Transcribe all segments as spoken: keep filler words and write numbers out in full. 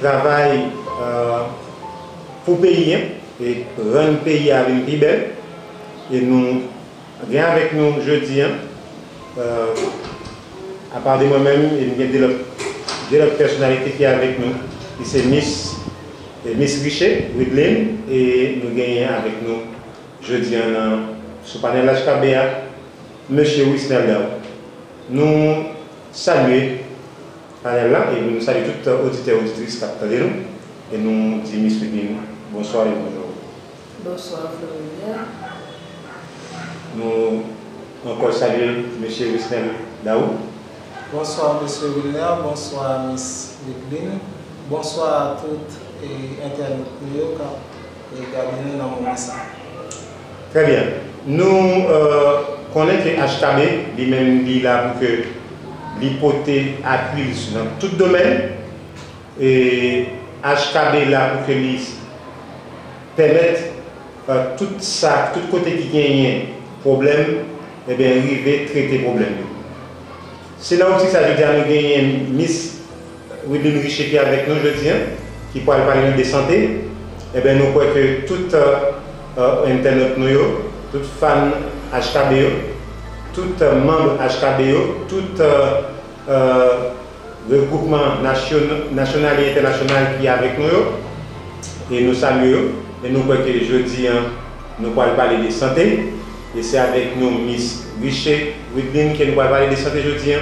travay, euh, pou peyi a e rann peyi a vin pi bèl. E nou gen avèk nou jodi a, euh, apa de mwen menm, e nou gen de lòt, de lòt pèsonalite ki avèk nou, ki se Miss, e Miss Richer, Widline, e nou genyen avèk nou jodi a nan, sou panèl H K B a, Mesye Wisnel Daou. Nou salye panèl la, e nou salye tout oditè, oditris k ap tande nou, e nou di Miss Widline bonswa e bonjou. Bonswa, Floribert. Nou ankò salye Mesye Wisnel Daou. Bonswa, Mesye Wilner. Bonswa, Miss Widline. Bonswa a tout, e, entènot nou yo k ap, e, gade nou nan moman sa. Trè byen. Nou, euh, konnen ke H K B, li menm, li la pou ke li pote apui l nan tout domèn. E H K B la pou ke li pèmèt, euh, tout sa, tout kote ki genyen pwoblèm, ebyen, rive trete pwoblèm yo. Se nan optik sa, jodi a, nou genyen Miss Widline Richer ki avèk nou jodi a, ki pral pale nou de sante. Ebyen, nou kwè ke tout, euh, euh, entènot nou yo, tout fan H K B yo, tout, euh, manm H K B yo, tout, euh, euh, regwoupman nasyon-, nasyonal e entènasyonal ki avèk nou yo, e nou salye yo, e nou kwè ke jodi a, nou pral pale de sante, e se avèk nou Miss Richer Widline ke nou pral pale de sante jodi a.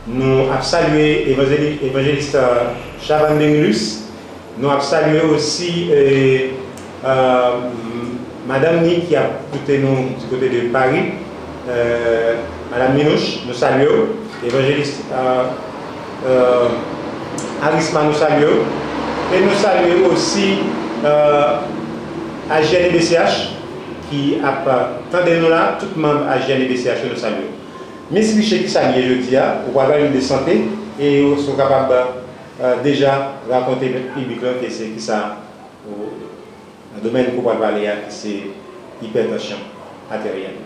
Nou ap salye evanjeli-, evanjelis, euh, Chavannes Benilus, nou ap salye osi, e, e, madanm ni ki ap koute nou di kote de Paris, e, Madanm Minouche, nou salye w. Evanjelis, e, e, Arisma, nou salye w. E nou salye osi, e, A J N E B C H ki ap, e, tande nou la, tout manm A J N E B C H yo, nou salye w. Miss Richer, kisa l ye jodi a? Ou pral pale nou de sante, e si w kapab, euh, deja rakonte piblik lan ke se kisa, ou, nan domèn ke w pral pale a, ki se ipètansyon atèryèl.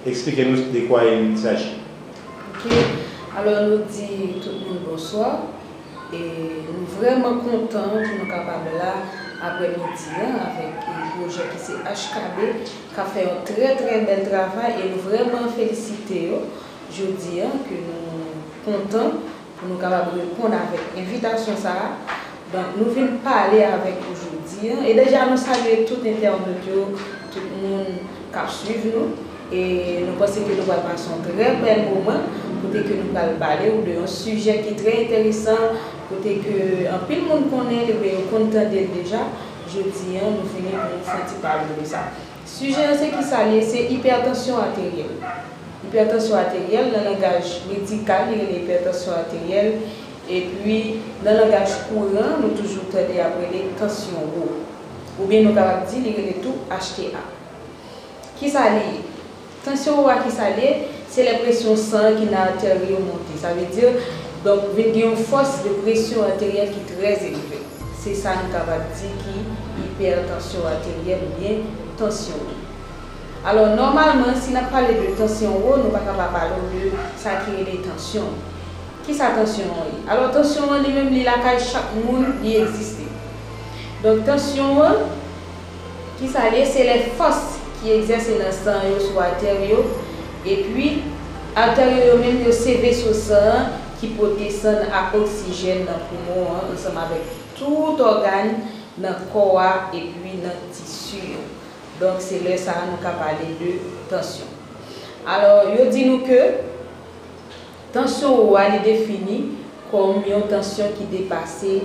Eksplike nou de quoi il s'agit. Ok. Alò, nou di tout moun bonswa. E nou vrèman kontan pou nou kapab la aprèmidi a avèk yon pwojè ki se H K B, k ap fè yon trè, trè bèl travay, e nou vrèman felisite yo jodi a, ke nou kontan pou nou kapab reponn avèk envitasyon sa a. Donk, nou vin pale avèk ou jodi a. E deja, nou salye tout entènot yo, tout moun k ap swiv nou. E nou panse ke nou pral pase yon trè bèl moman, kote ke nou pral pale ou de yon sijè ki trè enteresan, kote ke anpil moun konnen l oubyen yo konn tande l deja. Jodi a, nou vini pou nou fè yon ti pale de sa. Sijè an se kisa l ye? Se ipètansyon ateryèl. Ipètansyon ateryèl, nan langaj medikal, li rele ipètansyon ateryèl. Epi, nan langaj kouran, nou toujou tande y ap rele tansyon wo. Oubyen nou kapab di li rele tou H T A. Kisa li ye? Tansyon wo a, kisa l ye? Se lè presyon san an ki nan atè yo monte. Sa vle di, donk, vin gen yon fòs de presyon ateryèl ki trè elve. Se sa nou kapab di ki ipètansyon ateryèl oubyen tansyon wo. Alò, nòmalman, si n ap pale de tansyon wo, nou pa ka pa pale w de sa ki rele tansyon. Kisa tansyon an ye? Alò, tansyon an li menm, li lakay chak moun, li egziste. Donk, tansyon an, kisa l ye? Se lè fòs ki egzèse nan san yo sou atè yo, epi atè yo, yo menm, yo se veso san an ki pote san ak oksijèn nan poumon an ansanm avèk tout ògàn nan kò a epi nan tisi yo. Donk, se lè sa a nou ka pale de tansyon. Alò, yo di nou ke tansyon wo a, li defini kòm yon tansyon ki depase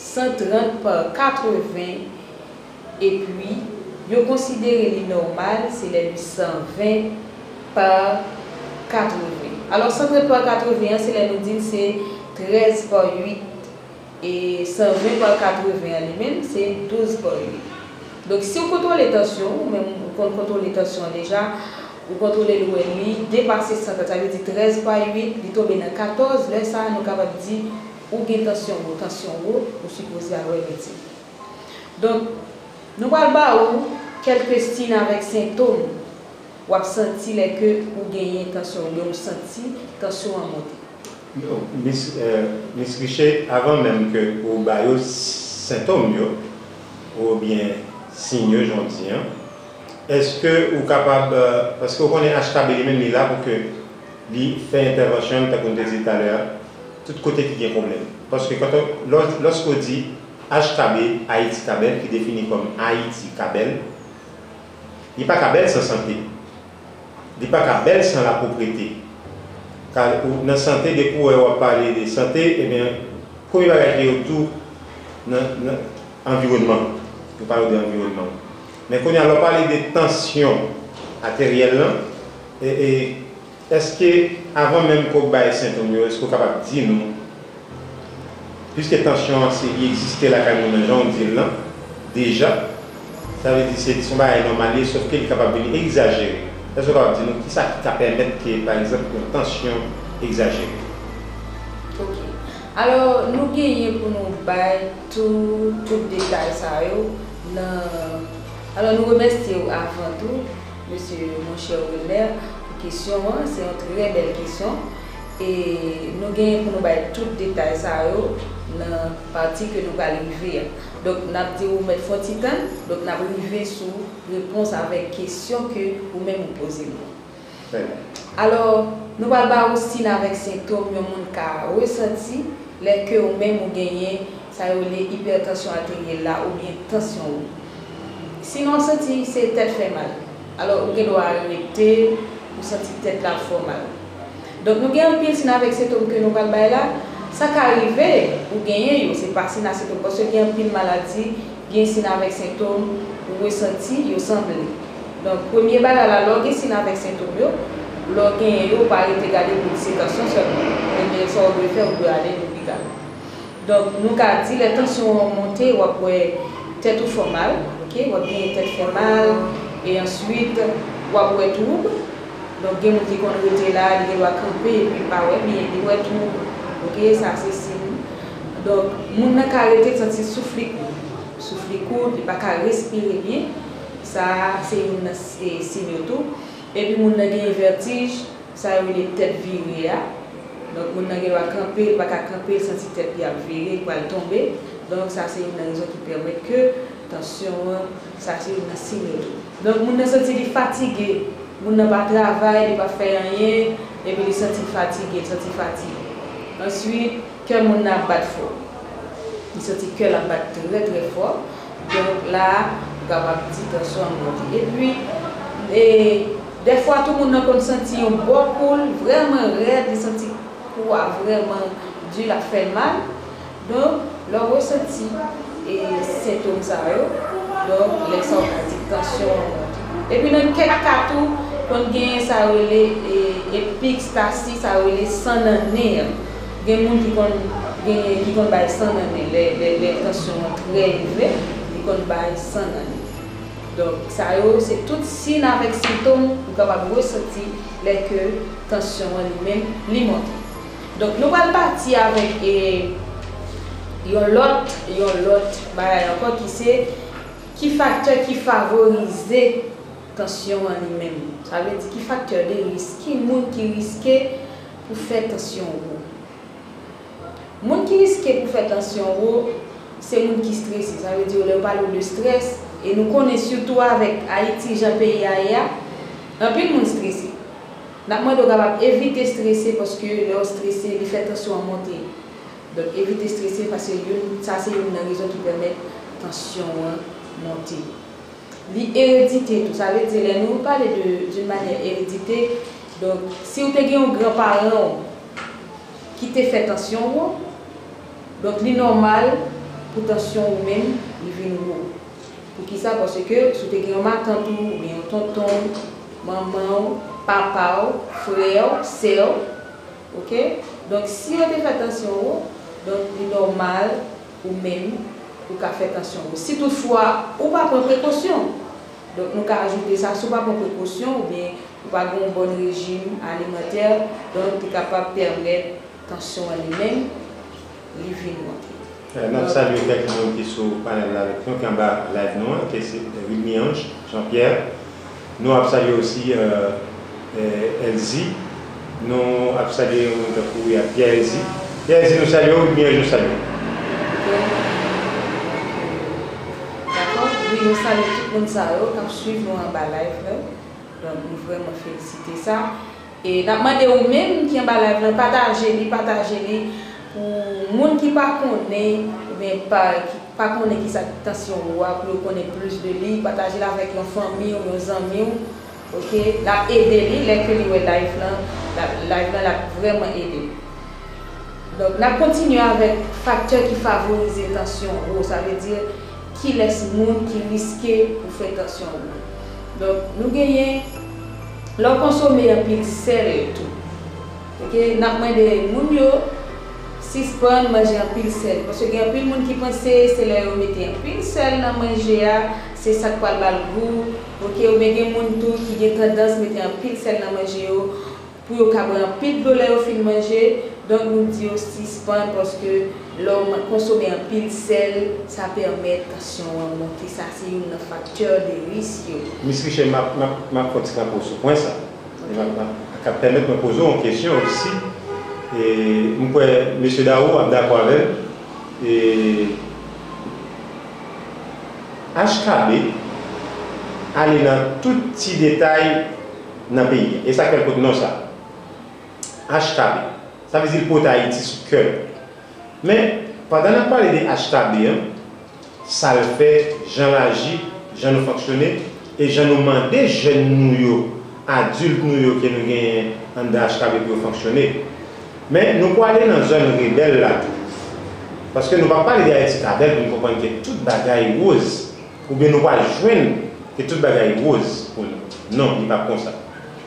san trant pa katreven, epi yo konsidere li nòmal, se lè li san ven pa katreven. Alò, san trant pa katreven an, se lè nou di l se trèz pa uit, e san ven pa katreven an li menm, se douz pa uit. Donk, si w kontwole tansyon w, ou menm ou konn kontwole tansyon an deja, ou kontwole l, ou wè li depase san trant, sa vle di trèz pa uit, li tonbe nan katòz, lè sa a, nou kapab di ou gen tansyon wo. Tansyon wo, ou sipoze al wè medsen. Donk, nou pral ba ou kèlke siy avèk sentòm w ap santi lè ke ou genyen tansyon oubyen ou santi tansyon an monte. Miss, euh, Miss Richer, avan menm ke ou ba yo, sentòm yo, oubyen siy yo, jan w di an, èske ou kapab, euh, paske w konnen H K B li menm li la pou ke li fè entèvansyon l, tankou n te di talè a, tout kote ki gen pwoblèm. Paske kan w, lò, lòske w di H K B, Ayiti ka bèl, ki defini kòm Ayiti ka bèl, li pa ka bèl san sante. Li pa ka bèl san lapwoprete. Ka, ou, nan sante, depi w wè w ap pale de sante, ebyen, premye bagay ki otou nan, nan anviwònman. Nou pale de anviwònman. Men kounye a, lè w pale de tansyon ateryèl lan, e, e, èske avan menm ke w bay sentòm yo, èske w kapab di nou Piske tansyon an se li egziste lakay moun nan, jan w di l lan, deja, sa vle di se, se yon bagay nòmal li ye, sòf ke li kapab vin egzajere. Èske w kapab di nou kisa ki ka pèmèt ke, pa egzanp, yon tansyon egzajere? Ok. Alò, nou genyen pou nou bay tout, tout detay sa yo nan. Alò, nou remèsye w avan tou, mesye monchè Wilner, pou kesyon an. Se yon trè bèl kesyon. E nou genyen pou nou bay tout detay sa yo nan pati ke nou pral rive a. Donk, n ap di ou mèt fè yon ti tann, donk n ap rive sou repons avèk kesyon ke ou menm ou poze nou an. Alò, nou pral ba ou siy avèk sentòm yon moun ka resanti lè ke ou menm ou genyen sa yo rele ipètansyon ateryèl la oubyen tansyon wo. Siy w santi se tèt fè mal. Alò, ou gen dwa rete, ou santi tèt la ap fè w mal. Donk, nou gen anpil siy avèk sentòm ke nou pral bay la. Sa ka rive ou genyen yo, se pa siy a sentòm, paske gen anpil maladi, gen siy avèk sentòm ou resanti yo sanble. Donk, premye bagay la, lè w gen siy avèk sentòm yo, lè w genyen yo, ou pa rete gade pou w di se tansyon sèlman. Ebyen, sa w dwe fè, ou dwe ale lopital. Donk, nou ka di lè tansyon an monte, w ap wè tèt ou fè w mal, ok, w ap genyen tèt fè mal, e answit, w ap wè twoub. Donk, gen moun ki konn rete la, li gen dwa kanpe epi l pa wè byen, li wè twoub, ok, sa se siy. Donk, moun nan ka rete santi souf li kout, souf li kout, li pa ka respire byen, sa se youn nan siy yo tou. Epi moun nan genyen vètij, sa yo rele tèt vire a. Donk, moun nan gen dwa kanpe, li pa ka kanpe, li santi tèt li ap vire, li pral tonbe. Donk, sa se youn nan rezon ki pèmèt ke tansyon an, sa se youn nan siy yo tou. Donk, moun nan santi li fatige, moun nan pa travay, li pa fè anyen, epi li santi l fatige, li santi fatig. Answit, kè moun nan ap bat fò. Li santi kè l ap bat trè, trè fò. Donk, la a, ou kapab di tansyon an monte. Epi, e, dèfwa tou moun nan konn santi yon bò kou l vrèman rèd, li santi kou a vrèman di, l ap fè l mal. Donk, lè w resanti, e, sentòm sa yo, donk, lè sa a ou ka di tansyon an monte. Epi nan kèk ka tou, konn genyen sa yo rele, e, epikstasi, sa yo rele san nan nen an. Gen moun ki konn genyen, ki konn bay san nan nen. Lè, lè, lè tansyon an trè elve, li konn bay san nan nen. Donk, sa yo, se tout siy avèk sentòm ou kapab resanti lè ke tansyon an li menm, li monte. Donk, nou pral pati avèk, e, yon lòt, yon lòt bagay ankò ki se ki faktè ki favorize tansyon an li menm. Sa vle di ki faktè de risk, ki moun ki riske pou fè tansyon wo. Moun ki riske pou fè tansyon wo, se moun ki strese. Sa vle di, lè yo pale w de strès, e nou konnen sitou avèk Ayiti, jan peyi a ye a, anpil moun strese. N ap mande w kapab evite strese, paske lè w strese, li fè tansyon an monte. Donk, evite strese, paske youn, sa se youn nan rezon ki pèmèt tansyon an monte. Li eredite tou. Sa vle di, lè nou pale de, d'une manière hérédité, donk, si w te gen yon granparan w ki te fè tansyon wo, donk, li nòmal pou tansyon ou menm, li vin wo. Poukisa? Paske si w te gen yon matant ou, oubyen yon tonton w, manman w, papa w, frè w, sè w, ok? Donk, si yo te fè tansyon wo, donk, li nòmal ou menm, ou ka fè tansyon wo. Si toutfwa, ou pa pran prekosyon. Donk, nou ka ajoute sa, si w pa pran prekosyon, oubyen ou pa gen yon bòn rejim alimantè, donk, li kapab pèmèt tansyon an li menm, li vin monte. N ap salye kèk moun ki sou panèl la avèk nou, ki anba live nou an, ke se Wilmiange Jean Pierre. Nou ap salye osi, euh, euh, Elzy. Nou ap salye yon moun tankou, wi, Pierre Elzy. Pierre Elzy, nou salye w, Wilmiange, nou salye w. Nou salye tout moun sa yo k ap swiv nou anba live la. Donk, nou vrèman felisite sa. E n ap mande ou menm ki anba live la, pataje li, pataje li pou moun ki pa konnen, oubyen pa, ki pa konnen ki sa k tansyon wo a, pou yo konnen plis de li, pataje l avèk yon fanmi w, yon zanmi w, oke? L ap ede li, lè ke li wè live lan, la, live lan, l ap vrèman ede li. Donk, n ap kontinye avèk faktè ki favorize tansyon wo, sa vle di kilès moun ki riske pou fè tansyon wo. Donk, nou genyen lè w konsome anpil sèl tou. Oke, n ap mande moun yo sispann manje anpil sèl. Paske gen anpil moun ki panse se lè yo mete anpil sèl nan manje a, se sa k pral ba l gou. Oke, oubyen gen moun tou ki gen tandans mete anpil sèl nan manje yo pou yo ka bwè anpil dlo lè yo fin manje. Donk, nou di yo sispann paske lè w man-, konsome anpil sèl, sa pèmèt tansyon an monte. Sa se youn nan faktè de risk yo. Miss Riche, m ap, m ap, m ap fè yon ti kanpe w sou pwen sa. E m ap, m ap, sa ap pèmèt mwen poze w yon kesyon osi. E m kwè mesye Dao ap dakò avè m. E H K B ale nan tout ti detay nan peyi a. E sa k fè l pote non sa. H K B. Sa vle di l pote Ayiti sou kè l. Men, pandan n ap pale de H K B an, sa l fè, jan l aji, jan nou fonksyone, e jan nou mande jèn nou yo, adilt nou yo ke nou genyen anndan H K B pou yo fonksyone. Men, nou prale nan zòn rebèl la tou. Paske nou p ap pale de Ayiti ka bèl pou n konprann ke tout bagay woz. Oubyen nou pral jwenn ke tout bagay woz pou nou. Non, li p ap konsa.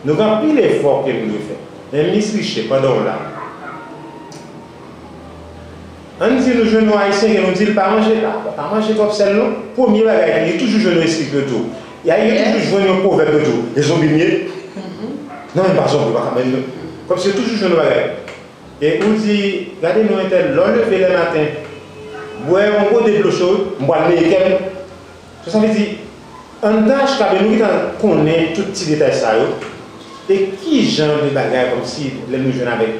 Nou gen anpil efò ke nou dwe fè. Men Miss Riche, pandan w la, ann di nou jwenn yon Ayisyen ke nou di l pa manje, pa, pa manje twòp sèl non. Premye bagay, li toujou jwenn yon esplik yo tou. Y a, yo toujou jwenn yon pwovèb yo tou. E zonbi m ye? Non, m pa zonbi, m pa ka manje non. Kòmsi yo toujou jwenn yon bagay. E ou di, gade non entèl, lè w leve lè maten, bwè yon gode dlo cho, m pral neye kè m. So, sa vle di, anndan H K B, nou gentan konnen tout ti detay sa yo. E ki jan de bagay, kòmsi, lè nou jwenn avèk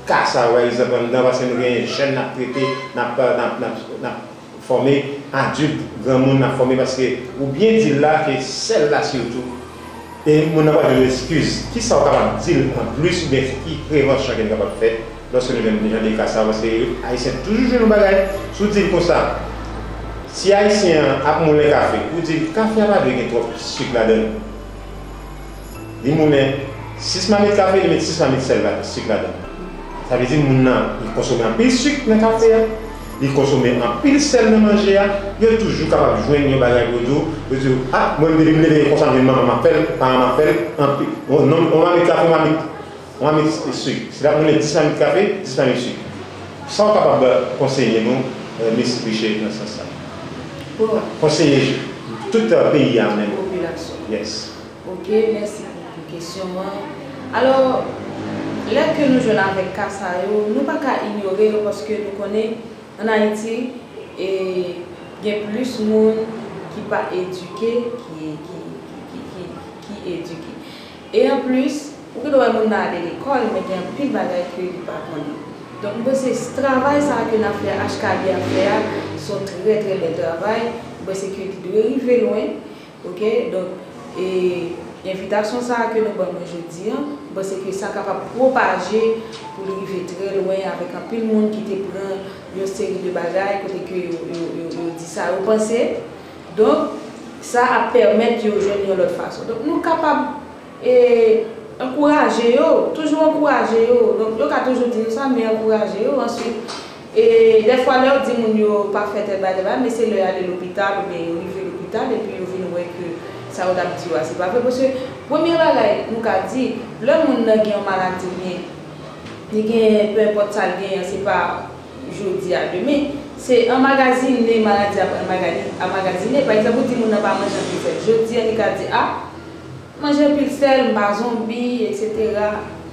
ka sa yo, pa egzanp, anndan, paske nou gen jèn n ap trete, n ap, n ap, n ap, n ap fòme, adilt, granmoun, n ap fòme, paske ou byen di l la ke sèl la sitou, e moun nan pral jwenn yon eskiz. Kisa w kapab di l anplis, oubyen ki prevansyon ke n kapab fè? Lòske nou jwenn jan de ka sa, paske Ayisyen toujou jwenn yon bagay, si w di l konsa, si Ayisyen an ap moulen kafe, ou di l kafe a pa dwe gen twòp sik ladan l. Li moulen sis mamit kafe, li met sis mamit sèl la, sik ladan l. Sa vle di moun nan, li konsome anpil sik nan kafe a, li konsome anpil sèl nan manje a, yo toujou kapab jwenn yon bagay pou yo di w, yo di w, a, mwen depi m leve konsa m jwenn manman m ap fè l, paran m ap fè l, anpil, yon, yon mamit kafe, yon mamit Yon mamit sik. Si l ap moulen dis mamit kafe, dis mamit sik. Sa w kapab konseye nou, eh, Miss Riche, nan sans sa? Bon. Konseye tout, eh, peyi a menm. Popilasyon. Yes. Ok, mèsi pou, pou kesyon an. Alò, lè ke nou jwenn avèk ka sa yo, nou pa ka inyore yo paske nou konnen ann Ayiti, e, gen plis moun ki pa edike ki, ki, ki, ki, ki, ki edike. E anplis, ou gen dwa wè moun nan ale lekòl, men gen anpil bagay ke li pa konnen. Donk, m panse travay sa a ke n ap fè, H K B ap fè a, se yon trè, trè bèl travay. M panse ke li dwe rive lwen, ok? Donk, e envitasyon sa a ke nou ban mwen jodi a, m panse ke sa kapab pwopaje pou li rive trè lwen avèk anpil moun ki te pran yon seri de bagay kote ke yo, yo, yo, yo di sa yo panse. Donk, sa ap pèmèt yo jwenn yon lòt fason. Donk, nou kapab e, ankouraje yo, toujou ankouraje yo. Donk, yo ka toujou di nou sa, men ankouraje yo. Answit, e, dèfwa, lè yo di moun yo pa fè tèl bagay, tèl bagay, men se lè y ale lopital, oubyen yo rive lopital, epi yo vin wè ke sa yo t ap di yo a, se pa vre. Paske, premye bagay, nou ka di, lè moun nan gen yon maladi, oubyen li gen, pe enpòt sa l genyen, se pa jodi a, demen, se anmagazine, maladi ap anmagazine. Pa egzanp, ou di moun nan pa manje anpil sèl. Jodi a, li ka di, a, manje anpil sèl, m pa zonbi, etsetera.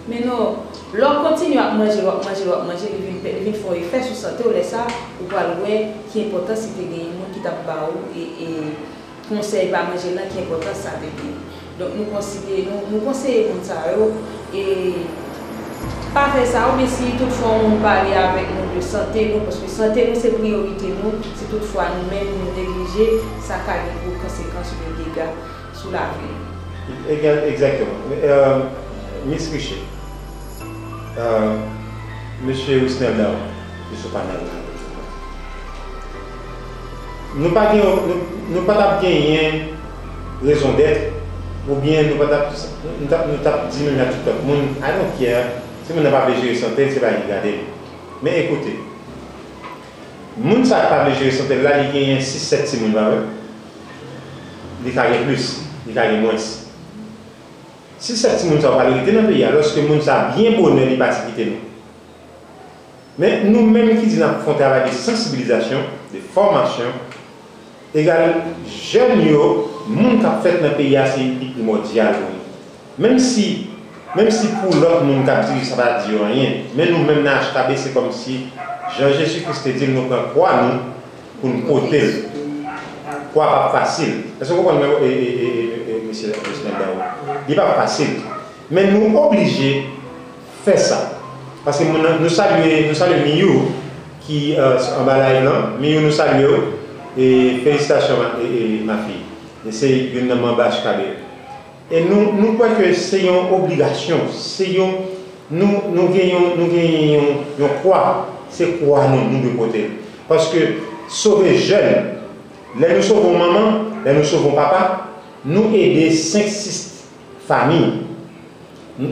Men non, lè w kontinye ap manje l, w ap manje l, w ap manje l, li vin fè, li vin fè yon efè sou sante w. Lè sa, ou pral wè ki enpòtans li te genyen, moun ki t ap ba ou e, e konsèy pa manje l lan, ki enpòtans sa te genyen. Donk, nou konsidere, nou, nou konseye moun sa yo, e Pa fè sa, oubyen si toutfwa yon moun pale avèk nou de sante nou, paske sante nou se priyorite nou, si toutfwa nou menm nou neglije, sa ka gen gwo konsekans oubyen dega sou lavi nou. Egzakteman. Miss Richer, Mesye Wisnel Daou, ki sou panèl la. Nou pa gen, nou, nou pa t ap genyen rezon dèt, oubyen nou pa t ap, nou t ap, nou t ap di menm jan tout lòt moun, I don't care, si moun nan pa vle jere sante l, se pa li ki gade l. Men ekoute, moun sa a pa vle jere sante l la, li genyen sis sèt timoun, pa vre? Li ka gen plis, li ka gen mwens. Sis sèt timoun sa yo pral rete nan peyi a, lòske moun sa a byen bonè li pati kite nou. Men nou menm ki di n ap fè yon travay de sansibilizasyon, de fòmasyon, egal jèn yo, moun k ap fèt nan peyi a se li primòdyal pou nou. Menm si, menm si pou lòt moun k ap dirije sa pa di yo anyen, men nou menm nan H K B se kòmsi jan Jezi Kris te di l nou pran kwa nou, pou n pote l. Kwa p ap fasil. Èske w konprann mwen, e, e, e, e, e, mesye, mesye Nanda yo? Li p ap fasil. Men nou oblije fè sa. Paske moun nan, nou salye, nou salye Miyou ki, euh, anba live lan. Miyou, nou salye w. E felisitasyon, ma, e, e, ma fille. E se youn nan manm H K B. E nou, nou kwè ke se yon obligasyon, se yon, nou, nou gen yon, nou gen yon, yon kwa, se kwa nou, nou dwe pote l. Paske sove jèn, lè nou sove yon manman, lè nou sove yon papa, nou ede senk, sis fanmi,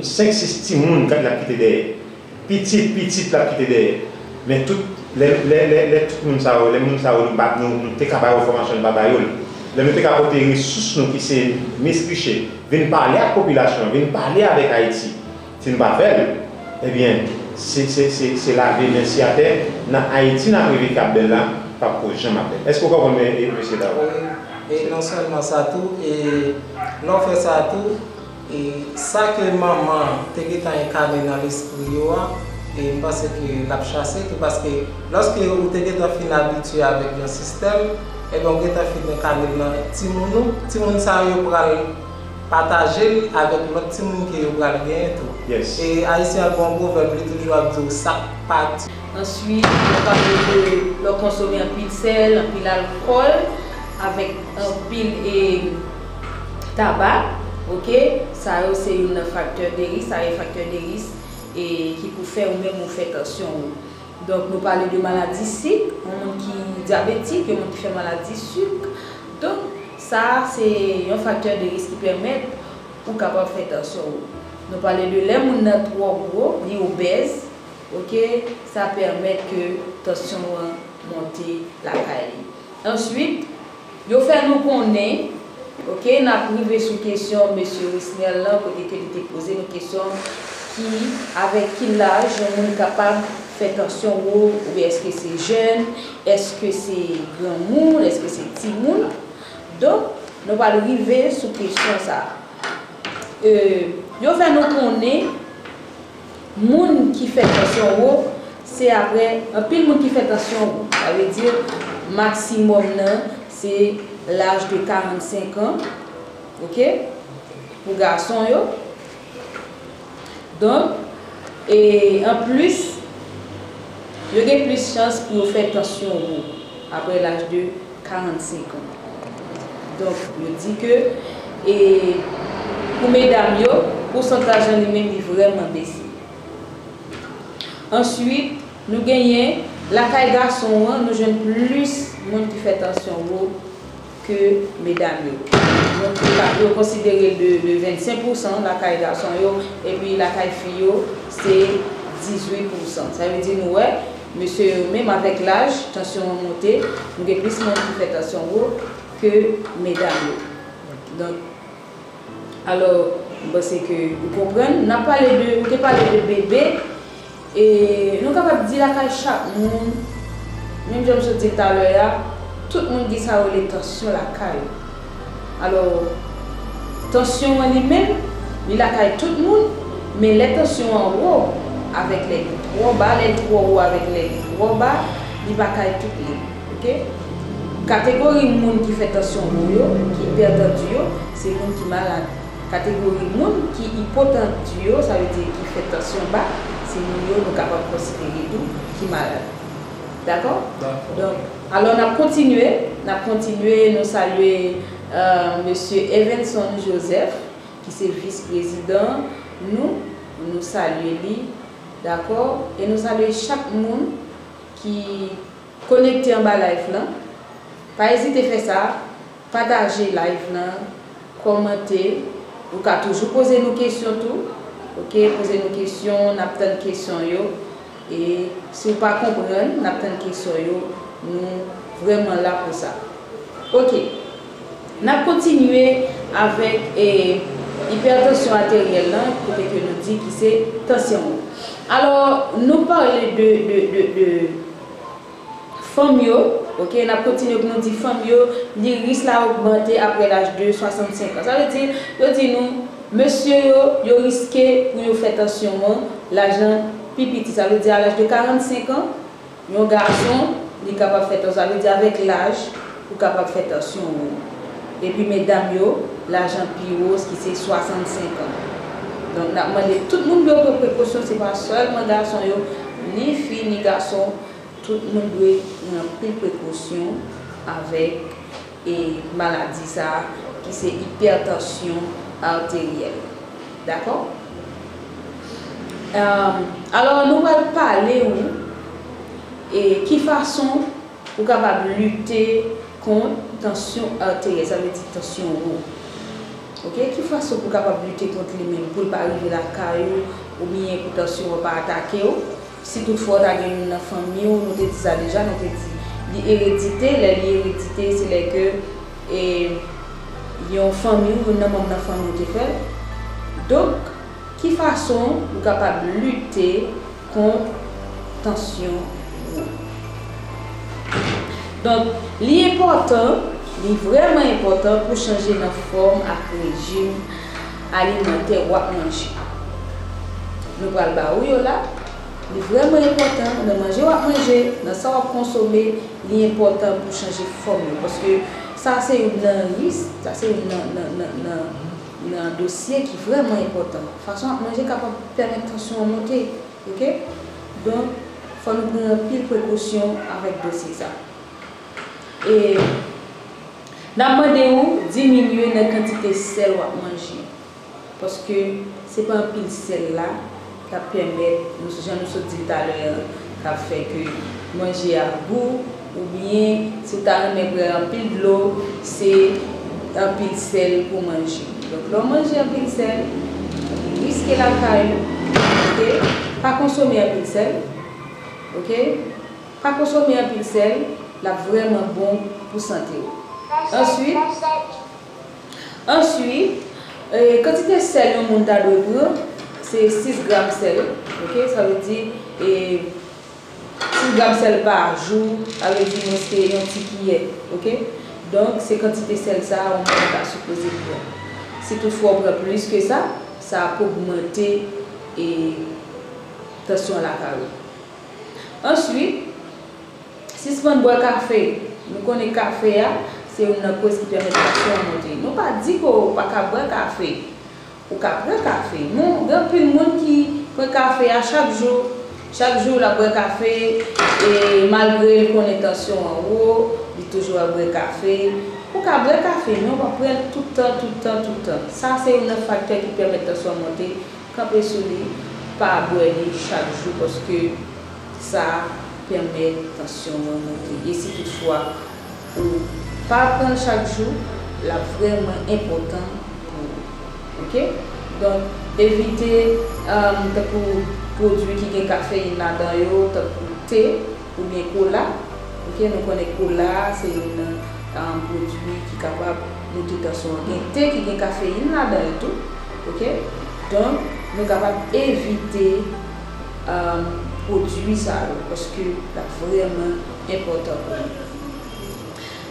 senk, sis timoun k ap, l ap kite dèyè. Pitit, pitit l ap kite dèyè. Men tout, lè, lè, lè, lè tout moun sa yo, lè moun sa yo, nou pa, nou, nou te ka ba yo fòmasyon, nou pa ba yo l. Lè nou te ka pote resous nou ki se Miss Richer, vin pale ak popilasyon an, vin pale avèk Ayiti. Si nou pa fè l, ebyen, se, se, se, se lave men sou atè, nan Ayiti n ap reve k ap bèl la, p ap ko janm ap bèl. Èske w konprann, e, e, mesye Daou? Wi, e non sèlman sa tou, e lè w fè sa tou, E sa ke manman te gentan enkane nan lespri yo a, e m panse ke l ap chase tou, paske lòske ou te gentan fin abitye avèk yon sistèm, ebyen ou gentan fin enkane l nan timoun ou, timoun sa yo pral pataje l avèk lòt timoun ke yo pral genyen tou. Yes. E ayisyen an gen yon pwovèb, li toujou ap di w sa k pa Answit, nou pale de lè w konsome anpil sèl, anpil alkòl, avèk anpil, e, tabak, oke? Sa yo se youn nan faktè de risk, sa yo faktè de risk, e, ki pou fè ou menm ou fè tansyon ou. Donk, nou pale de maladi sik, yon moun ki dyabetik, yon moun ki fè maladi sik. Donk, sa a se yon faktè de risk ki pèmèt ou kapab fè tansyon ou. Nou pale de lè moun nan twò gwo, li obèz, oke, sa pèmèt ke tansyon an monte lakay li. Answit, yo fè nou konnen, oke, n ap rive sou kesyon mesye Wisnel lan, kote ke li te poze nou kesyon ki, avèk ki laj yon moun kapab fè tansyon wo, oubyen èske se jèn, èske se granmoun, èske se timoun? Donk, nou pral rive sou kesyon sa a. E, yo fè nou konnen moun ki fè tansyon wo, se apre, anpil moun ki fè tansyon wo. Sa vle di, maksimòm nan, se laj de karannsenk an, oke, pou gason yo. Donk, e anplis, yo gen plis chans pou yo fè tansyon wo apre laj de karannsenk an. Donk, yo di ke, e, pou medam yo, pousantaj lan li menm li vrèman bese. Answit, nou genyen lakay gason an, nou jwenn plis moun ki fè tansyon wo ke medam yo. Donk, yo ka, yo konsidere l de, de vennsenk pousan lakay gason yo, epi lakay fi yo, se dizuit pousan. Sa vle di, nou wè, mesye yo menm avèk laj, tansyon an monte, nou gen plis moun ki fè tansyon wo ke medam yo. Donk, alò, m panse ke ou konprann. N ap pale de, ou te pale de bebe, e nou kapab di lakay chak moun, menm jan m sot di l talè a, tout moun gen sa yo rele tansyon lakay yo. Alò, tansyon an li menm, li lakay tout moun, men lè tansyon an wo, avèk lè li twò ba, lè li twò wo avèk lè li twò ba, li pa kay tout moun, oke? Kategori moun ki fè tansyon wo yo, ki ipètann yo, se moun ki malad. Kategori moun ki ipotann yo, sa vle di ki fè tansyon ba, timoun yo, nou kapab konsidere tou ki malad. Dakò? Dakò. Donk, alò, n ap kontinye, n ap kontinye, nou salye, euh, mesye Evenson Joseph, ki se vis prezidan nou, nou salye li, dakò? E nou salye chak moun ki konekte anba live lan. Pa ezite fè sa, pataje live lan, kòmante. Ou ka toujou poze nou kesyon tou. Oke, poze nou kesyon, n ap tann kesyon yo. E si w pa konprann, n ap tann kesyon yo. Nou vrèman la pou sa. Oke. N ap kontinye avèk, e, ipètansyon ateryèl lan, kote ke nou di ki se tansyon wo. Alò, nou pale de, de, de, de fanm yo, oke, n ap kontinye pou nou di fanm yo, li risk la ogmante apre laj de swasannsenk an. Sa vle di, yo di nou, mesye yo, yo riske pou yo fè tansyon an, laj lan pi piti. Sa vle di, a laj de karannsenk an, yon gason, li kapab fè tansyon. Sa vle di, avèk laj, ou kapab fè tansyon ou. Epi medam yo, laj an pi wo, ki se swasannsenk an. Donk, n ap mande tout moun pou yo pran prekosyon, se pa sèlman gason yo, ni fi, ni gason, tout moun dwe pran anpil prekosyon avèk, e, maladi sa a, ki se ipètansyon ateryèl. Dakò? Em, alò, nou pral pale ou, e, ki fason ou kapab lite kont tansyon ateryèl, sa vle di tansyon wo. Oke? Ki fason pou w kapab lite kont li menm, pou l pa rive lakay ou, oubyen pou tansyon an pa atake w? Si toutfwa w ta gen youn nan fanmi w, nou te di sa deja, nou te di li eredite, lè li eredite, se lè ke, e, yon fanmi w, youn nan manm nan fanmi w te fè l. Donk, ki fason ou kapab lite kont tansyon wo? Donk, li enpòtan, li vrèman enpòtan pou chanje nan fòm ak rejim alimantè w ap manje. Nou pral ba ou yo la. Li vrèman enpòtan nan manje w ap manje, nan sa w ap konsome, li enpòtan pou chanje fòm yo. Paske sa se youn nan risk, sa se youn nan, nan, nan, nan, nan dosye ki vrèman enpòtan. Fason w ap manje kapab pèmèt tansyon an monte, oke? Donk, fò nou pran anpil prekosyon avèk dosye sa. E n ap mande ou diminye nan kantite sèl w ap manje. Paske se pa anpil sèl la k ap pèmèt, nou, jan nou sot di l talè a, k ap fè ke manje a gou, oubyen si w ta renmen bwè anpil dlo, se anpil sèl pou manje. Donk, lè w manje anpil sèl, li riske lakay ou, oke? Pa konsome anpil sèl, oke? Pa konsome anpil sèl, l ap vrèman bon pou sante w. Answit, answit, e, kantite sèl yon moun ta dwe pran, se sis gram sèl, oke? Sa vle di, e, sis gram sèl pa jou, sa vle di mwens ke yon ti kiyè, oke? Donk, se kantite sèl sa a yon moun ta sipoze pran. Si toutfwa w pran plis ke sa, sa ap ogmante, e, tansyon lakay ou. Answit, sispann bwè kafe. Nou konnen kafe a, se youn nan koz ki pèmèt tansyon an monte. Nou pa di ke w pa ka bwè kafe. Ou ka bwè kafe. Men, gen anpil moun ki pran kafe a chak jou. Chak jou, l ap bwè kafe, e malgre l konnen tansyon an wo, li toujou ap bwè kafe. Ou ka bwè kafe, men w pa pran l tout tan, tout tan, tout tan. Sa, se youn nan faktè ki pèmèt tansyon an monte. Kanpe sou li, pa bwè li chak jou, paske sa pèmèt tansyon an monte. E si toutfwa ou pa pran l chak jou, l ap vrèman enpòtan pou ou. Oke? Donk, evite, um, tankou pwodui ki gen kafeyin ladan yo, tankou te, oubyen kola. Oke, nou konnen kola se youn nan, um, pwodui ki kapab moute tansyon an. Gen te ki gen kafeyin ladan yo tou. Oke? Donk, nou kapab evite, um, pwodui sa yo, paske l ap vrèman enpòtan pou nou.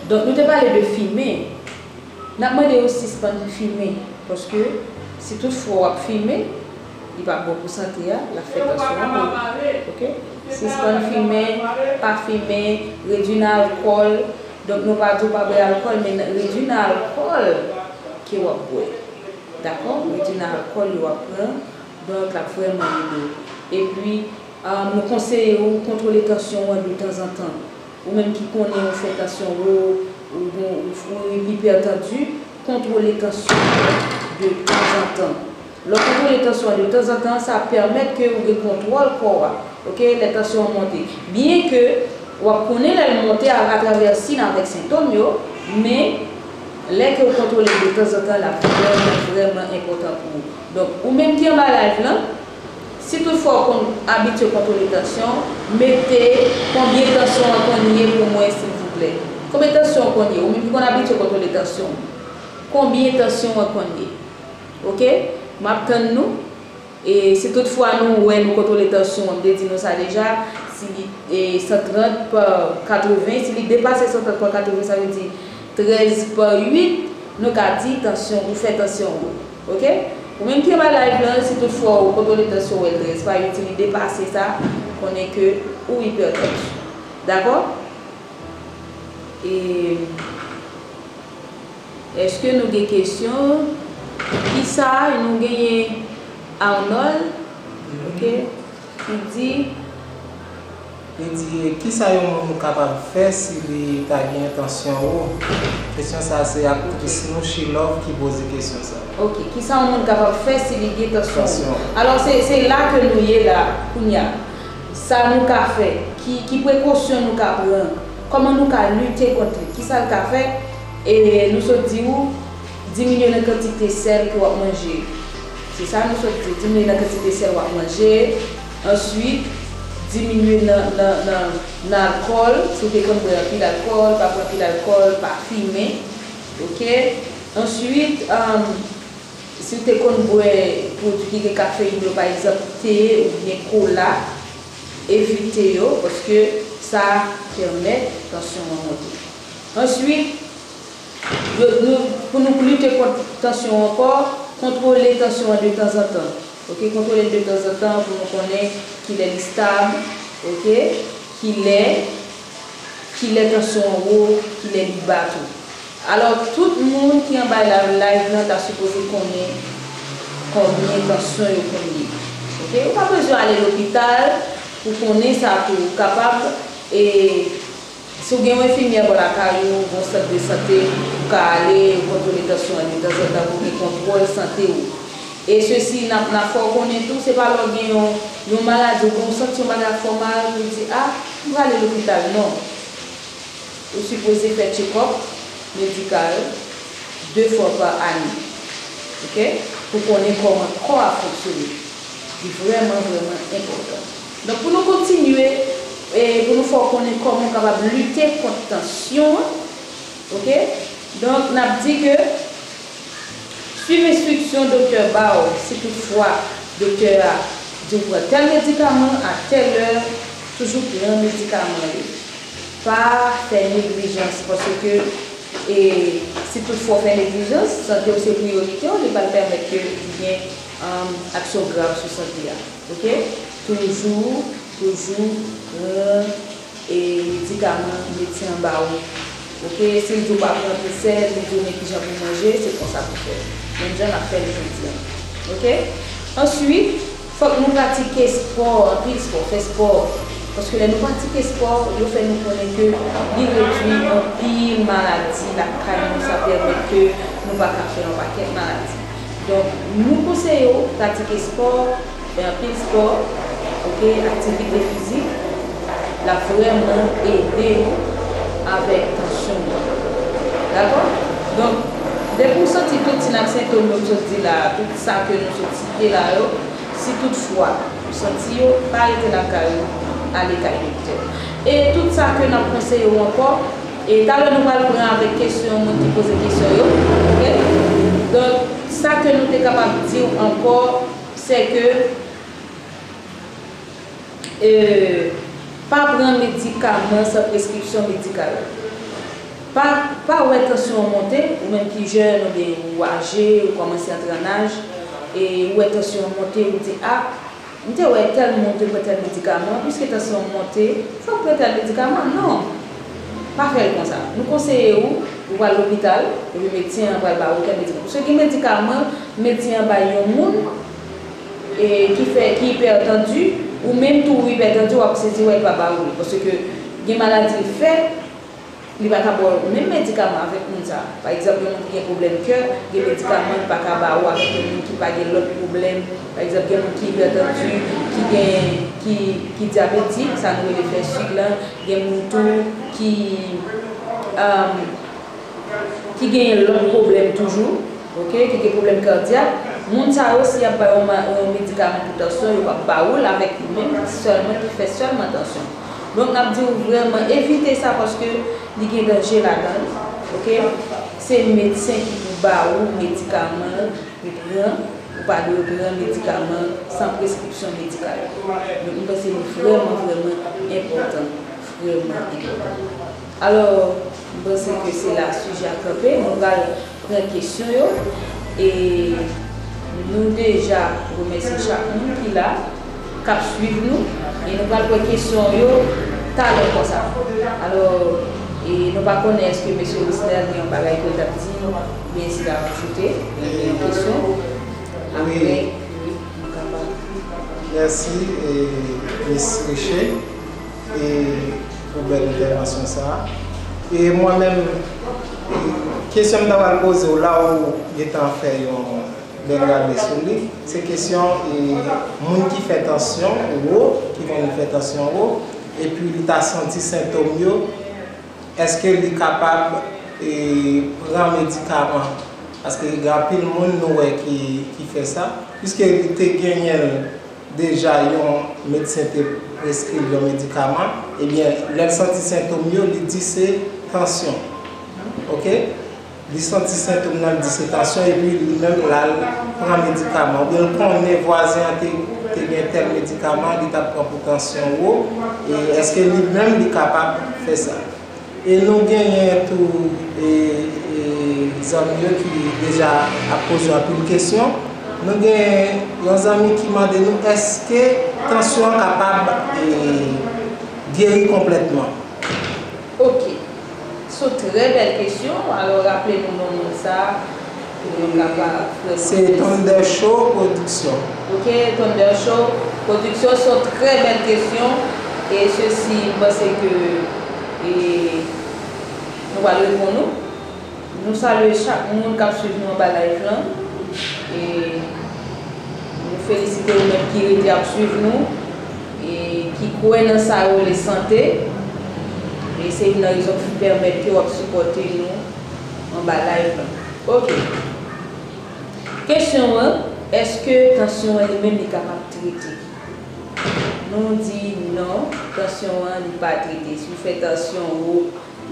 Donk, nou te pale de fimen. N ap mande yo sispann fimen, paske si toutfwa w ap fimen, li pa bon pou sante a, l ap fè tansyon an wo. Oke? Sispann fimen, pa fimen, redui nan alkòl. Donk, nou pa di w pa bwè alkòl, men redui nan alkòl ke w ap bwè. Dakò? Redui nan alkòl yo w ap pran. Donk, l ap vrèman ede w. Epi, ah, nou konseye w kontwole tansyon w an detanzantan. Ou menm ki konnen ou fè tansyon wo, ou gon, ou, ou ipètandu, kontwole tansyon w an detanzantan. Lè w kontwole tansyon w an detanzantan, sa ap pèmèt ke ou gen kontwòl kò a, oke, lè tansyon an monte. Byenke w ap konnen lè l monte a, atravè siy avèk sentòm yo, men lè ke w kontwole l detanzantan, l ap vrèman, vrèman enpòtan pou ou. Donk, ou menm ki anba live lan, si toutfwa w konn abitye kontwole tansyon, mete konbyen tansyon an konn ye pou mwen, silvouplè. Konbyen tansyon an konn ye? Ou menm ki konn abitye kontwole tansyon, konbyen tansyon an konn ye? Oke? M ap tann nou. E si toutfwa nou wè nou kontwole tansyon an, m te di nou sa deja, si li e, san trant pa katreven, si li depase san trant pa katreven, sa vle di trèz pa uit, nou ka di tansyon, ou fè tansyon wo. Oke? Ou menm ki anba live lan, si toutfwa ou kontwole tansyon w, trèz pa uit, si li depase sa, konnen ke ou ipètann. Dakò? E, èske nou gen kesyon? Kisa nou genyen Arnold, oke, ki di, li di, kisa yon moun kapab fè si li ta gen tansyon wo? Kesyon sa a se aktris nou, Shilove, ki poze kesyon sa a. Oke, kisa yon moun kapab fè si li gen tansyon wo? Tansyon. Alò, se, se la ke nou ye la, kounye a. Sa nou ka fè, ki, ki prekosyon nou ka pran, kòman nou ka lite kont li, kisa l ka fè, e nou sot di ou, diminye nan kantite sèl ke w ap manje. Se sa nou sot di, diminye nan kantite sèl w ap manje. Answit, diminye nan, nan, nan, nan alkòl, si w te konn bwè anpil alkòl, pa bwè anpil alkòl, pa fimen. Oke? Answit, um, si w te konn bwè pwodui ki gen kafeyin yo, pa egzanp, te oubyen kola, evite yo, paske sa pèmèt tansyon an monte. Answit, yo, nou, pou nou lite kont tansyon ankò, kontwole tansyon an detanzantan. Oke, kontwole l detanzantan pou nou konnen kilè li stab, oke, kilè, kilè tansyon an wo, kilè li ba tou. Alò, tout moun ki anba la, live lan ta sipoze konnen konbyen tansyon yo konn ye. Oke? Ou pa bezwen ale lopital pou konnen sa tou. Ou kapab, e, si w gen yon enfimyè bò lakay ou, yon sant de sante, ou ka ale, ou kontwole tansyon an detanzantan pou gen kontwòl sante ou. E sesi, n ap, n ap fè w konnen tou, se pa lè w gen yon, yon maladi, ou gen, ou santi yon bagay ap fè w mal, ou di, "A, m prale lopital." Non. Ou sipoze fè tchekòp medikal de fwa pa ane, oke? Pou konnen kòman kò a fonksyone. Li vrèman, vrèman enpòtan. Donk, pou nou kontinye, e pou nou fè w konnen kòman w kapab lite kont tansyon an, oke? Donk, n ap di ke Swiv enstriksyon doktè ba w. Si toutfwa doktè a di w pran tèl medikaman a tèl lè, toujou pran medikaman yo. Pa fè neglijans, paske, e, si toutfwa w fè neglijans, sante w se priyorite w, li pral pèmèt ke gen, um, aksyon grav sou sante a. Oke? Toujou, toujou pran e medikaman medsen an ba ou. Oke, si l di w pa pran tou sèl, li di w men kijan pou manje, se konsa pou fè. Menm jan n ap fè l jodi a. Oke? Answit, fòk nou pratike spò, anpil spò, fè spò. Paske lè nou pratike spò, yo fè nou konnen ke li redui anpil maladi lakay nou, sa pèmèt ke nou pa ka fè yon pakèt maladi. Donk, nou konseye w pratike spò, fè anpil spò, oke, aktivite fizik, l ap vrèman ede w avèk tansyon w. Dakò? Donk, depi w santi tout ti nan sentòm yo m sot di la a, tout sa ke nou sot site la yo, si toutfwa ou santi yo, pa rete lakay ou, ale kay doktè. E tout sa ke n ap konseye w ankò, e talè nou pral pran avèk kesyon moun ki poze kesyon yo, oke? Donk, sa ke nou te kapab di w ankò, se ke, e, pa pran medikaman san preskripsyon medikal. Pa, pa wè tansyon an monte, ou menm ki jèn oubyen ou aje, ou kòmanse antre an aj, e ou wè tansyon an monte, ou di, "A, m te wè tèl moun te pran tèl medikaman, piske tansyon an monte, fò m pran tèl medikaman." Non! Pa fè l konsa. Nou konseye ou, ou pral lopital, epi medsen an pral ba ou tèl medikaman. Paske gen medikaman, medsen an bay yon moun, e ki fè, ki ipètandi, ou menm tou ou ipètandi, w ap sezi wè li pa ba ou li. Paske gen maladi l fè, li pa ka ba w menm medikaman avèk moun sa. Pa egzanp, yon moun ki gen pwoblèm kè, gen medikaman li pa ka ba ou avèk yon moun ki pa gen lòt pwoblèm. Pa egzanp, gen moun ki ipètandi, ki gen, ki, ki dyabetik, sa nou rele fè sik lan, gen moun tou ki, um, ki genyen lòt pwoblèm toujou, oke, ki gen pwoblèm kadyak, moun sa yo, si y ap ba yo ma-, yon medikaman pou tansyon, yo p ap ba ou l avèk li menm sèlman ki fè sèlman tansyon. Donk, n ap di w vrèman evite sa paske li gen danje ladan l, oke? Se medsen ki pou ba ou medikaman pou pran, ou pa dwe pran medikaman san preskripsyon medikal. Donk, m panse li vrèman, vrèman enpòtan, vrèman enpòtan. Alò, m panse ke se la sijè a kanpe. Nou pral pran kesyon yo. E nou deja remèsye chak moun ki la, k ap swiv nou. E nou pral pran kesyon yo talè konsa. Alò, e nou pa konnen èske mesye Wisner gen yon bagay ke l t ap di, oubyen si l ap ajoute, oubyen gen yon kesyon. Apre, wi, nou kapab. Mèsi, e, Miss Riche. E pou bèl entèvansyon sa a. E mwen menm, e, kesyon m ta pral poze w la ou gentan fè yon bèl rale sou li, se kesyon, e, moun ki fè tansyon wo, ki konn fè tansyon wo, epi li ta santi sentòm yo, èske li kapab, e, pran medikaman? Paske gen anpil moun nou wè ki, ki fè sa, piske li te genyen l deja yon medsen te preskri l yon medikaman, ebyen, lè l santi sentòm yo, li di se tansyon. Oke? Li santi sentòm nan, li di se tansyon, epi li menm l al pran medikaman. Oubyen l konnen vwazen an te, te gen tèl medikaman, li t ap pran pou tansyon wo, e èske li menm li kapab fè sa? E nou genyen tou, e, e, zanmi yo ki deja ap poze anpil kesyon. Nou gen yon zanmi ki mande nou èske tansyon an kapab, e, geri konplètman? Oke. Se yon trè bèl kesyon. Alò, raple nou non moun sa a. Se Thunder Show Production. Oke, Thunder Show Production, se yon trè bèl kesyon. E sesi, m panse ke, e, nou pral reponn ou. Nou salye chak moun k ap swiv nou anba live lan. E nou felisite ou menm ki rete ap swiv nou. E ki kwè nan sa yo rele sante. E se youn nan rezon ki pèmèt ke w ap sipòte nou anba live lan. Oke. Kesyon an, èske tansyon an li menm li kapab trete? Nou di non, tansyon an li pa trete. Si w fè tansyon wo,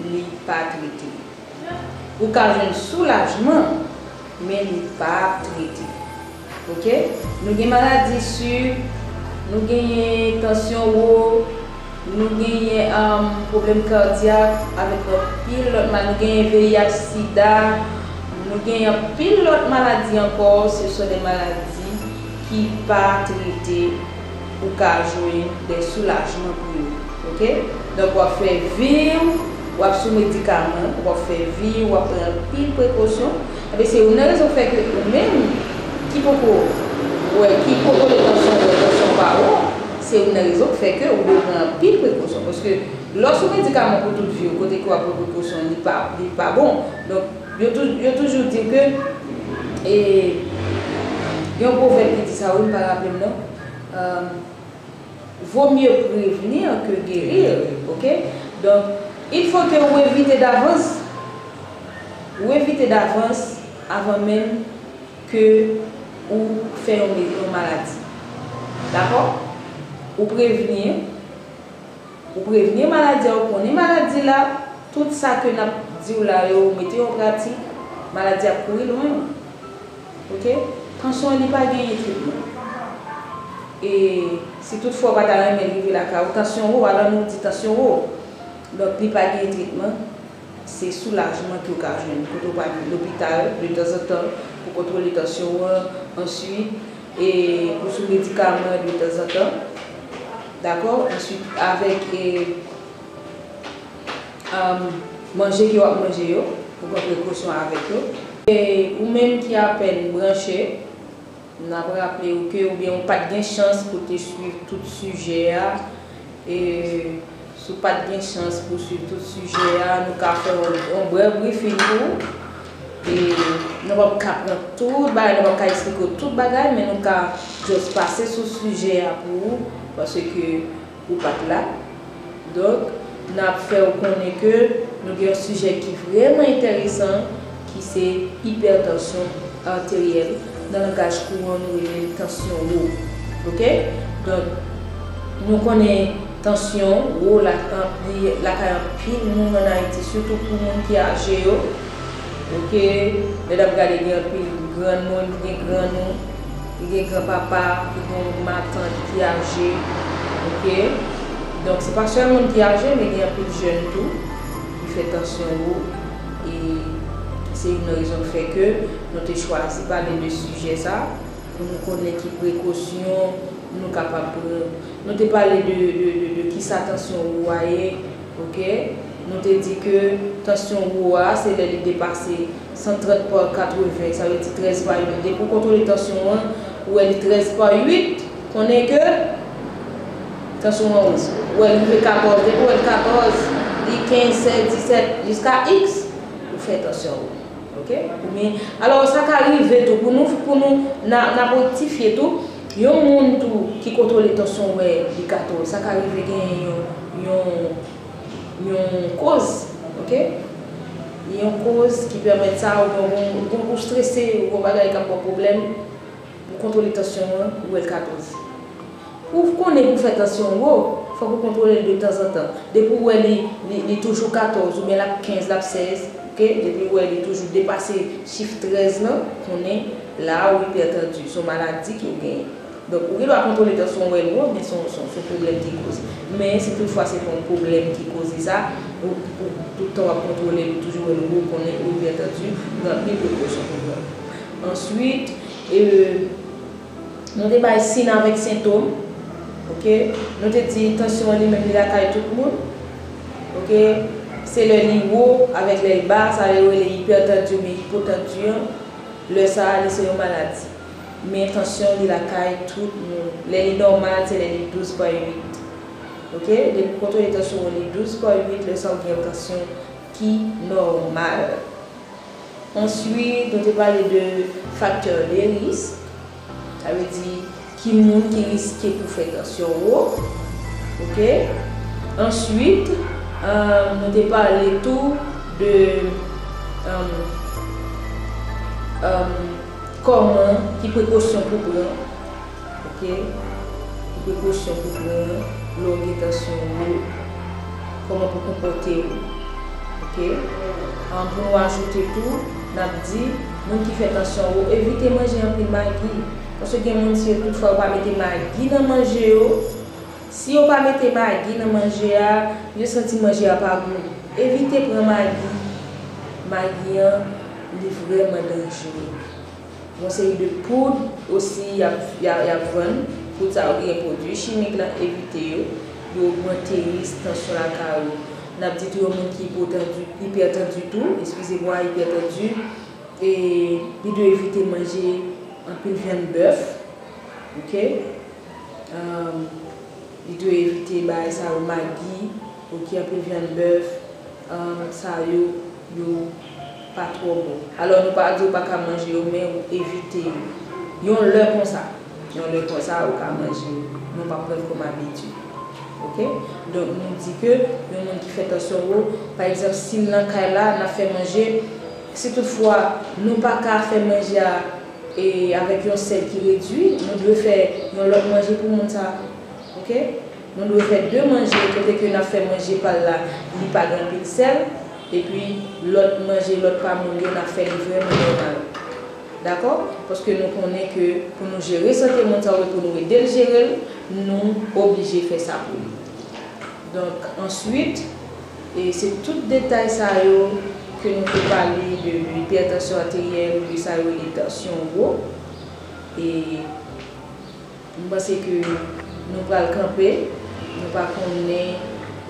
li pa trete. Ou ka jwenn soulajman, men li pa ap trete. Oke? Nou gen maladi sik, nou genyen tansyon wo, nou genyen, um, pwoblèm kadyak, avèk anpil lòt mal, nou genyen V I H, sida, nou genyen anpil lòt maladi ankò, se son de maladi ki pa trete, ou ka jwenn de soulajman pou yo. Oke? Donk, w ap fè vi w, w ap sou medikaman, w ap fè vi w, w ap pran anpil prekosyon. Ebyen, se youn nan rezon k fè ke ou menm ki poko wè, ki kontwole tansyon w, wè tansyon pa wo, se youn nan rezon k fè ke ou dwe pran anpil prekosyon. Paske lè w sou medikaman pou tout vi w, kote ke w ap pran prekosyon, li pa, li pa bon. Donk, yo tou-, yo toujou di ke, e, gen yon pwovèb ki di sa, wi, m pa raple m non. Euh, vaut mieux prévenir que guérir, oke? Donk, il faut que ou evite davans, ou evite davans avan menm ke ou fè yon, yon maladi. Dakò? Ou prevni, ou prevni maladi a, ou konnen maladi la, tout sa ke n ap di w la yo, ou mete yo an pratik, maladi a ap kouri lwen w. Oke? Tansyon an, li pa genyen tretman. E si toutfwa w pa ta renmen l rive lakay ou, tansyon wo, alò nou di tansyon wo. Donk, li pa genyen tretman. Se soulajman ke w ka jwenn. Kote w pa vin lopital detanzantan pou kontwole tansyon w an. Answit, e pou sou medikaman detanzantan. Dakò? Answit, avèk, e, um, manje ke w ap manje yo, ou pran prekosyon avèk yo. E ou menm ki apèn branche, N ap raple w ke oubyen ou pa t gen chans pou te swiv tout sijè a, e si w pa t gen chans pou swiv tout sijè a, nou ka fè yon, yon brèf briefing pou ou. E nou p ap ka pran tout bagay, nou p ap ka eksplike w tout bagay, men nou ka just pase sou sijè a pou ou, paske ou pa t la. Donk, n ap fè w konnen ke nou gen yon sijè ki vrèman enteresan, ki se ipètansyon ateryèl. Nan langaj kouran, nou rele l tansyon wo. Oke? Donk, nou konnen tansyon wo la, an-, li lakay anpil moun ann Ayiti, sitou pou moun ki aje yo. Oke? Lè n ap gade, gen anpil granmoun, gen granmoun, gen granpapa, gen matant ki aje. Oke? Donk, se pa sèl moun ki aje, men gen anpil jèn tou ki fè tansyon wo. E se youn nan rezon k fè ke nou te chwazi pale de sijè sa, pou nou konnen ki prekosyon nou kapab pran. Nou te pale de, de, de, de kisa tansyon wo a ye, oke? Nou te di ke tansyon wo a, se lè li depase san trant pa katreven, sa vle di trèz pa uit. Depi w kontwole tansyon an, ou wè li trèz pa uit, konnen ke tansyon an wo. Ou wè li rive katòz, depi w wè l katòz, li kenz, sèz, disèt, jiska iks, ou fè tansyon wo. Oke? Oubyen, alò, sa ka rive tou, pou nou, pou nou, n a, n ap rektifye tou, yon moun tou ki kontwole tansyon, wè li katòz, sa ka rive genyen yon, yon, yon koz, oke? Yon koz ki pèmèt sa, oubyen ou, ou, ou strese, ou gon bagay k ap ba w pwoblèm, ou kontwole tansyon an, ou wè l katòz. Pou w konnen pou fè tansyon wo, fòk ou kontwole l detanzantan. Depi w wè li, li, li toujou katòz, oubyen l ap kenz, l ap sèz, oke? Depi w wè li toujou depase chif trèz lan, konnen la ou ipètann. Se yon maladi ke w genyen. Donk, ou gen dwa kontwole tansyon w, wè l wo, men se yon, se yon, se yon pwoblèm ki koze. Men si toutfwa se pa yon pwoblèm ki koze sa, ou, ou tout tan w ap kontwole l, ou toujou wè l wo, konnen ou ipètann, gen anpil prekosyon pou pran. Answit, e, nou te bay siy avèk sentòm, oke? Nou te di tansyon an li menm li lakay tout moun, oke? Se lè li wo avèk lè l ba, sa yo rele ipètann oubyen ipotann an. Lè sa a, li se yon maladi. Men tansyon li lakay tout moun. Lè li nòmal, se lè li douz pa uit. Oke? Depi w kontwole tansyon an, li douz pa uit, lè sa a ou gen yon tansyon ki nòmal. Answit, nou te pale de faktè de risk. Sa vle di, ki moun ki riske pou fè tansyon wo. Oke? Answit, um, nou te pale tou de, um, um, kòman, ki prekosyon pou pran. Oke? Ki prekosyon pou pran lè w gen tansyon wo? Kòman pou konpòte w? Oke? An, pou nou ajoute tou, n ap di, moun ki fè tansyon wo, evite manje anpil magi. Paske gen moun, si yo toutfwa yo pa mete magi nan manje yo, si yo pa mete magi nan manje a, yo santi manje a pa gou. Evite pran magi. Magi an, li vrèman danjere. Yon seri de poud osi y ap, y ap, y ap vann. Poud sa yo ki gen pwodui chimik lan, evite yo. Yo ogmante risk tansyon lakay ou. N ap di tou yon moun ki ipotandi, ipètandi tou, eskize mwa, ipètandi, e li dwe evite manje anpil vyann bèf, oke? Li dwe evite bagay sa yo, magi, oke, anpil vyann bèf, sa yo, yo pa twò bon. Alò, nou pa di w pa ka manje yo, men ou evite yo. Yon lè konsa, yon lè konsa, ou ka manje yo, men w p ap pran l kòm abitid. Oke? Donk, nou di ke yon moun ki fè tansyon wo, pa egzanp, si l nan kay la, n ap fè manje, si toutfwa nou pa ka fè manje a, e avèk yon sèl ki redui, nou dwe fè yon lòt manje pou moun sa a. Oke? Nou dwe fè de manje, kote ke n ap fè manje pa l la, li pa gen anpil sèl, epi lòt manje, lòt pa moun yo, n ap fè li vrèman nòmal. Dakò? Paske nou konnen ke pou nou jere sante moun sa yo, pou nou ede l jere l, nou oblije fè sa pou li. Donk, answit, e se tout detay sa yo ke nou te pale de, de ipètansyon ateryèl ou de sa yo rele tansyon wo. E m panse ke nou pral kanpe. Nou pa konnen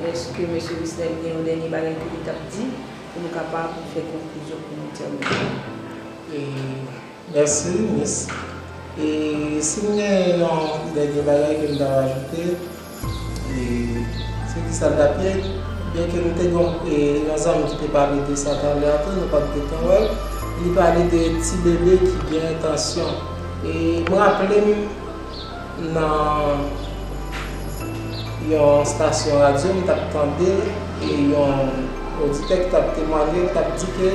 èske mesye Wisnel gen yon dènye bagay ke li t ap di pou nou kapab fè konklizyon pou nou tèmine. E, mèsi, Miss. E si m gen yon dènye bagay ke m ta ajoute, e se ki sa l t ap ye, byenke m te gen yon, e, yon zanmi ki te pale de sa talè a tou, nou pa t gentan wè l, li pale de ti bebe ki gen tansyon. E m raple m nan yon stasyon radyo, m t ap tande, e, yon oditè ki t ap temwanye, ki t ap di ke,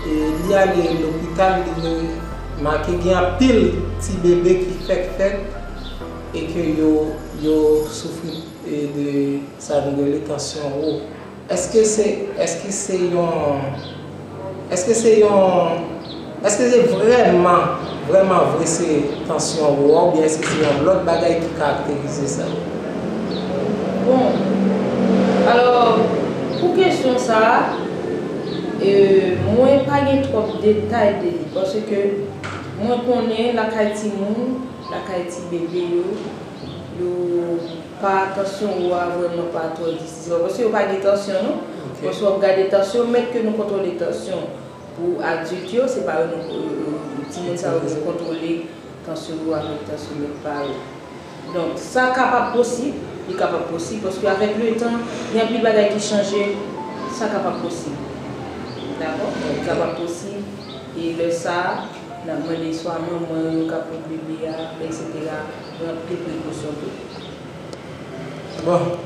e, li ale lopital, li remake gen anpil ti bebe ki fèk fèt e ke yo, yo soufri, e, de sa nou rele tansyon wo. Èske se, èske se yon, èske se yon, èske se vrèman, vrèman vre se tansyon wo a, oubyen èske se yon lòt bagay ki karakterize sa? Bon, alò, pou kesyon sa a, e, mwen pa gen twòp detay de li, paske mwen konnen lakay timoun, lakay ti bebe yo, yo pa tansyon wo a vrèman pa twò difisil, paske yo pa gen tansyon non. Paske w ap gade tansyon, mèt ke nou kontwole tansyon pou adilt yo, se pa yo nou, timoun sa yo nou kontwole tansyon yo avèk tansyomèt pa yo. Donk, sa kapab posib, li kapab posib, paske avèk letan, gen anpil bagay ki chanje, sa kapab posib. Dakò? Li kapab posib, e lè sa a, n ap mande swa manman yo ka pran bebe a, etsetera, pran anpil prekosyon tou. Bon,